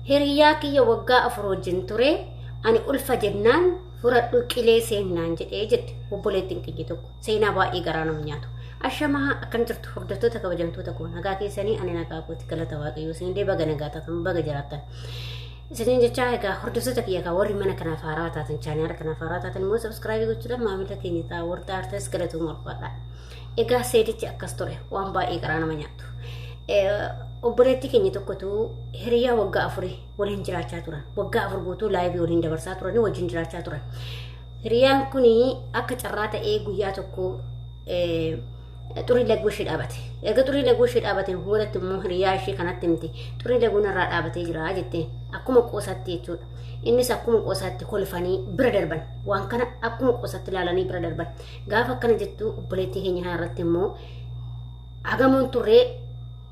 Hiriyaa kiyya waggaa 4 wajjin ture ani ulfa jennaan furadhu qilee seennaan jedhee jette obboleettiin kiyya tokko seenaa baay'ee garaa nama nyaatu. Ashamaa akkam jirtu hordoftoota kabajamtoota koo nagaa keessanii ani nagaa kooti galata waaqayyoo isinillee baga nagaa taatan baga jiraattan. Isiniin jechaa egaa hordoftoota kiyya kan warri mana kanaaf haaraa taatan chaanaala kanaaf haaraa taatan immoo sabskraayibii gochuudhaan maamila keenya ta'a warri taartas galatooma ulfaadha. Egaa seedichi akkas ture waan baay'ee garaa nama nyaatu. Obboleettii keenya tokkotu hiriyaa waggaa afurii waliin jiraachaa turan. Waggaa 4 guutuu laayivii waliin dabarsaa turanii wajjin jiraachaa turan. Hiriyaan kun akka carraa ta'ee guyyaa tokko xurii laguu ishee dhaabate. Erga xurii laguu ishee dhaabateen boodatti immoo hiriyaa ishee kanatti himte. Xurii laguu narraa dhaabatee jira jetteen akkuma qoosaatti jechuudha. Innis akkuma qoosaatti kolfanii bira darban. Waan kana akkuma qoosaatti ilaalanii bira darban. Gaafa akkana jettu obboleettii keenya kana irratti immoo hagamuun turree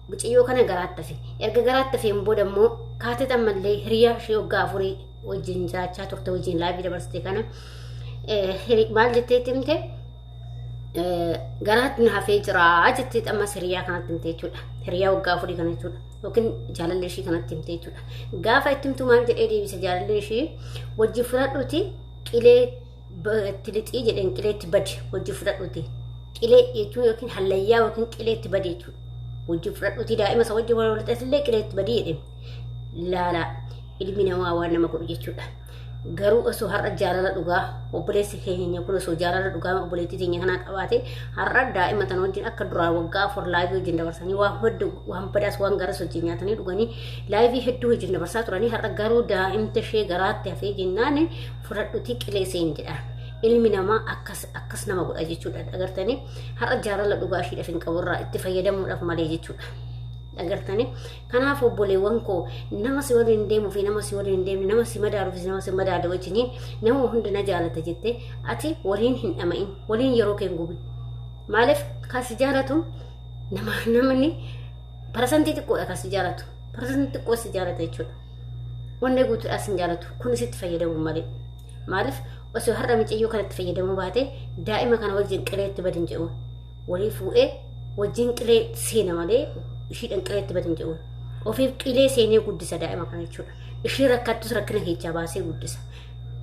mucayyoo kana garaatti hafe. Erga garaatti hafeen booda immoo kaatee ammallee hiriyaa ishee waggaa afurii wajjin jiraachaa turte wajjin laayivii dabarsite kana maal jetteetti himte garaatti na hafee jira jettee ammas hiriyaa kanatti himte jechuudha. Hiriyaa waggaa afurii kana jechuudha. Yookiin jaalallee ishii kanatti himte jechuudha. Gaafa itti himtu maal jedhee deebise jaalallee ishii wajji fudhadhuti qilee itti lixii jedheen qileetti badi wajji fudhadhuti. Qilee jechuun yookiin hallayyaa yookiin qileetti badi jechuudha. Wajji fudhadhuti daa'ima isa wajji wal lixatillee qileetti badi jedheen. Laalaa ilmi namaa waan nama godhu jechuudha. Garuu osoo har'a jaalala dhugaa obboleessi keenya kun osoo jaalala dhugaa obboleettii teenya kanaa qabaate har'a daa'ima tana wajjin akka duraa waggaa 4 laayivii wajjin dabarsanii waan hedduu waan badaas waan garas wajjin nyaatanii dhuganii laayivii hedduu wajjin dabarsaa turanii har'a garuu daa'imta ishee garaatti hafee jennaan fudhadhutii qilee seen jedha. Ilmi namaa akkas akkas nama godha jechuudha. Agartanii har'a jaalala dhugaa ishiidhaaf hin qaburraa itti fayyadamuudhaaf malee jechuudha. Agartanii kanaaf obboleewwan koo nama si waliin deemuu fi nama si waliin hin deemne nama si madaaluu fi nama si madaalu wajjiniin nama hunda na jaalata jettee ati waliin hin dhama'in waliin yeroo kee hin gubin. Maaliif kan si jaalatu nama namni parasantii xiqqoodha kan si jaalatu parasantii xiqqoo si jaalata jechuudha. Wanni guutuudhaa si hin jaalatu kun sitti fayyadamu malee. Maaliif osoo har'a micayyoo kanatti fayyadamuu baate daa'ima kana wajjin qileetti badin jedhu. Walii fuudhee wajjin qilee seena malee ishiidhaan qileetti badin jedhu. Ofiif qilee seenee guddisa daa'ima kana jechuudha. Ishii rakkattus rakkina keessaa baasee guddisa.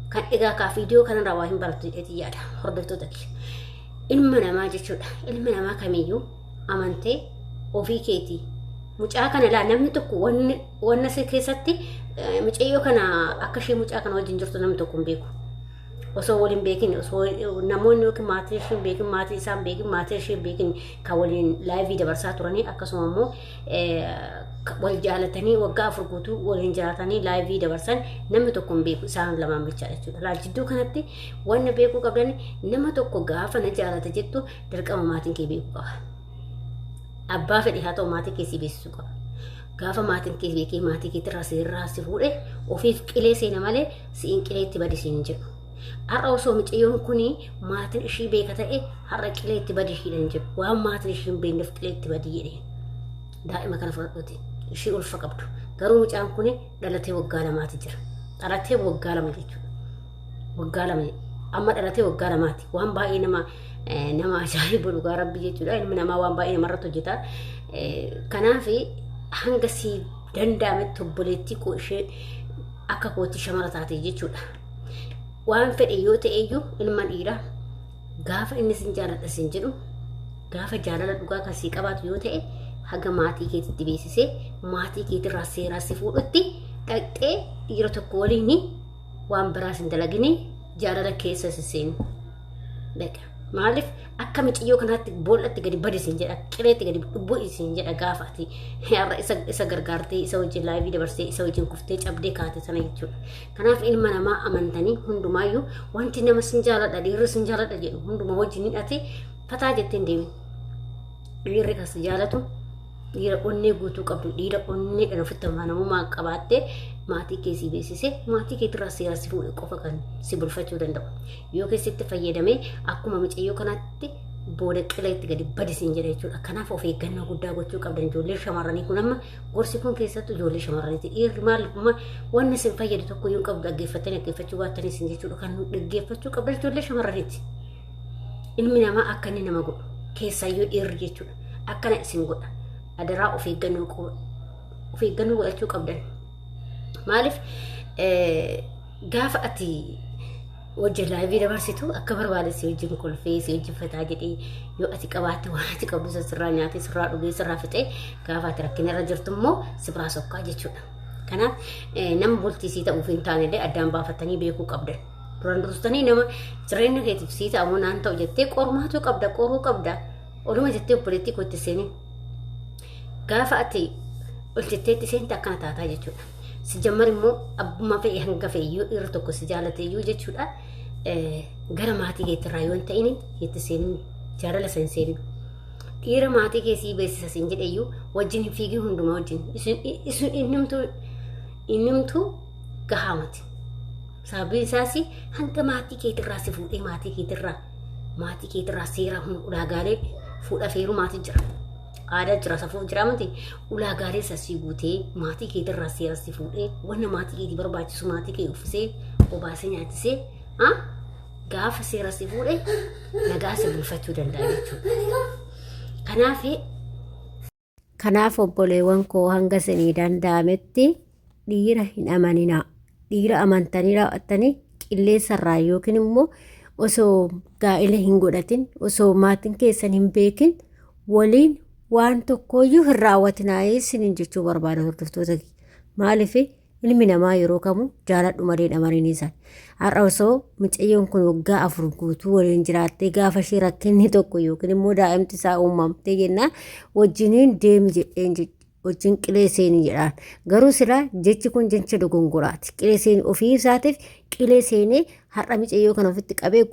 Kan egaa kaa viidiyoo kanarraa waa hin barattu jedheetii yaada hordoftoota kiyya. Ilma namaa jechuudha. Ilmi namaa kamiyyuu amantee ofii keetii mucaa kana laa namni tokko wanni wanna si keessatti mucayyoo kana akka ishee mucaa kana wajjin jirtu namni tokko hin beeku. Osoo wal hin beekin osoo namoonni yookiin maatii ishee hin beekin maatii isaa hin beekin maatii ishee hin beekin kan waliin laayivii dabarsaa turanii akkasuma immoo wal jaalatanii waggaa 4 guutuu waliin jiraatanii laayivii dabarsan namni tokko hin beeku isaan lamaan bichaa jechuudha. Laal jidduu kanatti wanna beekuu qabdan nama tokko gaafa na jaalata jettu dirqama maatiin kee beekuu qaba. Abbaa fedhe haa ta'u maatii kee si beeksisuu qaba. Gaafa maatiin kee beekee maatii keetirraa seerraa si fuudhe ofiif qilee seena malee si'in qileetti badi siin jedhu. Har'a osoo mucayyoon kun maatiin ishii beeka ta'e har'a qileetti badi ishiidhaan jedhu. Waan maatiin ishii hin beekneef qileetti badi jedhee. Daa'ima kana fudhadhuuti. Ishii ulfa qabdu. Garuu mucaan kun dhalatee waggaa lamaati jira. Dhalatee waggaa 2 jechuudha. Waggaa 2 amma dhalatee waggaa lamaati. Waan baay'ee nama nama ajaa'ibu dhugaa rabbi jechuudha. Ilmi namaa waan baay'ee namarratti hojjeta. Kanaaf hanga si danda'ametti obboleettii koo ishee akka kootti shamara taate jechuudha. Waan fedhe yoo ta'e iyyuu ilma dhiiraa gaafa inni sin jaaladha sin jedhu gaafa jaalala dhugaa kan sii qabaatu yoo ta'e haga maatii keetitti beeksisee maatii keetirraa seeraa si fuudhutti dhaqxee dhiira tokko waliin waan biraas hin dalagini jaalala keessa si seenu. Beqa. Maaliif akka miciyyoo kanaatti boollatti gadi badi siin jedha qileetti gadi bu'i siin jedha gaafa ati har'a isa isa gargaartee isa wajjin laayivii dabarsee isa wajjin kuftee cabdee kaate sana jechuudha. Kanaaf ilma namaa amantanii hundumaayyuu wanti nama sin jaaladha dhiirri sin jaaladha jedhu hunduma wajjin hidhate fataa jettee hin deemin. Dhiirri kan si jaalatu dhiira onnee guutuu qabdu dhiira onneedhaan ofitti amanamummaa qabaattee maatii kee si beeksisee maatii keetirraa seera si fuudhe qofa kan si bulfachuu danda'u. Yoo keessatti fayyadamee akkuma mucayyoo kanaatti booda qileetti gadi badi siin jedha jechuudha. Kanaaf of eeggannoo guddaa gochuu qabdan ijoollee shamarranii kun amma gorsi kun keessattuu ijoollee shamarraniiti. Dhiirri maal wanni isin fayyadu tokko iyyuu hin qabdu dhaggeeffattanii dhaggeeffachuu baattanii isin jechuudha. Kan dhaggeeffachuu qabdan ijoollee shamarraniiti. Ilmi namaa akka inni nama godhu keessaayyuu dhiirri jechuudha. Akkana isin godha. Adaraa of eeggannoo of eeggannoo godhachuu qabdan. Maaliif gaafa ati wajjin laayivii dabarsitu akka barbaade si wajjin kolfee si wajjin fataa jedhee yoo ati qabaatte waan ati qabdu san sirraa nyaatee sirraa dhugee sirraa fixee gaafa ati rakkina irra jirtu immoo si biraa sokkaa jechuudha. Kanaaf nama bultii sii ta'uuf hin taane illee addaan baafatanii beekuu qabdan. Duraan dursitanii nama jireenya keetiif sii ta'amoo naan ta'u jettee qormaatuu qabda qoruu qabda. Oluma jettee obboleettii koo itti seenin. Gaafa ati ol jettee itti seente akkana taataa jechuudha. Si jammar immoo abbuma fe'e hanga fe'e iyyuu dhiirri tokko si jaalate iyyuu jechuudha. Gara maatii keetirraa yoo hin ta'in itti seenin jaalala san seenin. Dhiira maatii kee sii beeksisa siin jedhe iyyuu wajjin hin fiigin hundumaa wajjin. Isin innumtuu gahaa miti. Sababiin isaas hanga maatii keetirraa si fuudhee maatii keetirraa maatii keetirraa seera ulaagaalee fuudha feerumaatu jira. Aadaa jira safuu jira miti ulaagaalee isa sii guutee maatii keetirraa seera si fuudhee wanna maatii keetii barbaachisu maatii kee uffisee obaasee nyaachisee gaafa seera si fuudhe nagaa si bulfachuu danda'a jechuudha. Kanaaf Kanaaf obboleewwan koo hanga isinii danda'ametti dhiira hin amaninaa. Dhiira amantanii raawwattanii qilleensarraa yookiin immoo osoo gaa'ela hin godhatin osoo maatiin keessan hin beekin waliin waan tokkooyyuu hin raawwatinaa isiniin jechuu barbaada hordoftoota kiyya. Maaliif Ilmi namaa yeroo kamuu jaaladhu malee hin amanin isaan. Har'a osoo mucayyoon kun waggaa 4 guutuu waliin jiraattee gaafa ishee rakkinni tokko yookiin immoo daa'imti isaa uumamtee jennaan wajjiniin deemi jedheen wajjin qilee seeni jedhaan. Garuu silaa jechi kun jecha dogongoraati. Qilee seeni ofii isaatiif qilee seenee har'a mucayyoo kana ofitti qabee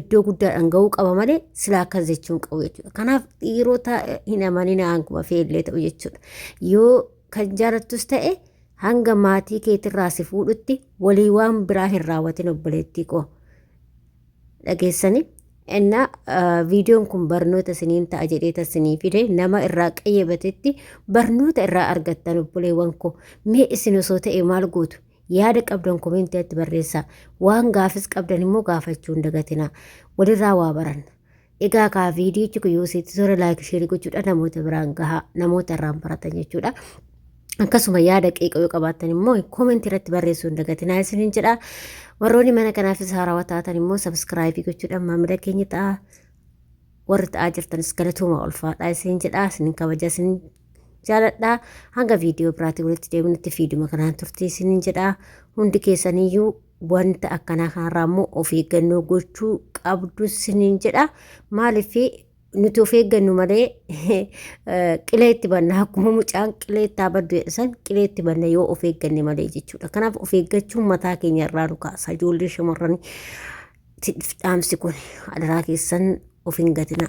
iddoo guddaadhaan ga'uu qaba malee silaa akkas jechuun qabu jechuudha. Kanaaf dhiirota hin amaninaa hanguma feellee ta'u jechuudha. Yoo kan jaalattus ta'e hanga maatii keetirraa si fuudhutti walii waan biraa hin raawwatin obboleettii koo. Dhageessanii innaa viidiyoon kun barnoota isiniin ta'a jedhee isinii fide nama irraa qayyabatetti barnoota irraa argattan obboleewwan koo mee isin osoo ta'e maal gootu? Yaada qabdan komeentiatti barreessaa. Waan gaafis qabdan immoo gaafachuu hin dagatinaa. Walirraa waa baranna. Egaa kaa viidiyichi kun yoo sitti tola laayik sheerii gochuudhaan namoota biraan gahaa namoota irraan baratan jechuudha. Akkasuma yaada qeeqa yoo qabaattan immoo koomentii irratti barreessuu hin dagatinaa isiniin jedha. Warroonni mana kanaafis haarawaa taatan immoo sabskraayibii gochuudhaan maamila keenya ta'a. Warri ta'aa jirtanis galatooma ulfaadhaa isiniin jedha. Isinin kabaja isin jaaladha. Hanga viidiyoo biraatiin walitti deebinutti fiiduma kanaan turtii isiniin jedha. Hundi keessaniyyuu wanta akkanaa kanarraa immoo of eeggannoo gochuu qabdu isiniin jedha. Maaliif nuti of eeggannu malee qilee itti banna akkuma mucaan qilee itti baddu jedhan qilee itti banna yoo of eegganne malee jechuudha. Kanaaf of eeggachuun mataa keenya irraa nu kaasa ijoollee shamarranii dhaamsi kun adaraa keessan of hin gatina.